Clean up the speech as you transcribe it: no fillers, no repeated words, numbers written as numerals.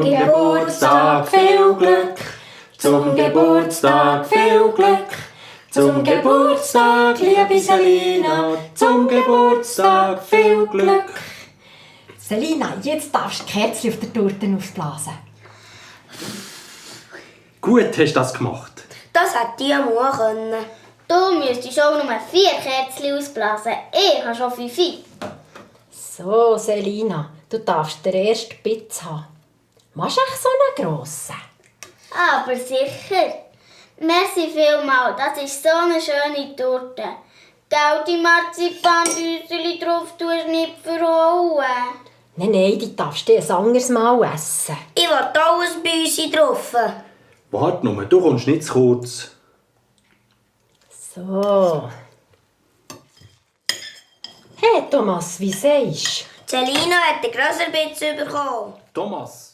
Zum Geburtstag viel Glück, zum Geburtstag viel Glück, zum Geburtstag, liebe Selina, zum Geburtstag viel Glück. Selina, jetzt darfst du die Kerzen auf der Torte ausblasen. Gut hast du das gemacht. Das hätte ich auch können. Du müsstest auch nur 4 Kerzen ausblasen. Ich habe schon 5. So, Selina, du darfst den ersten Bitz haben. Machst du echt so einen grossen? Aber sicher. Merci vielmals, das ist so eine schöne Torte. Gell, die Marzipanbüseli drauf tust du nicht verhauen. Nein, die darfst du ein anderes Mal essen. Ich will auch ein Büsi drauf. Warte nur, du kommst nicht zu kurz. So. Hey Thomas, wie sagst du? Selina hat den grösseren Bitz bekommen. Thomas,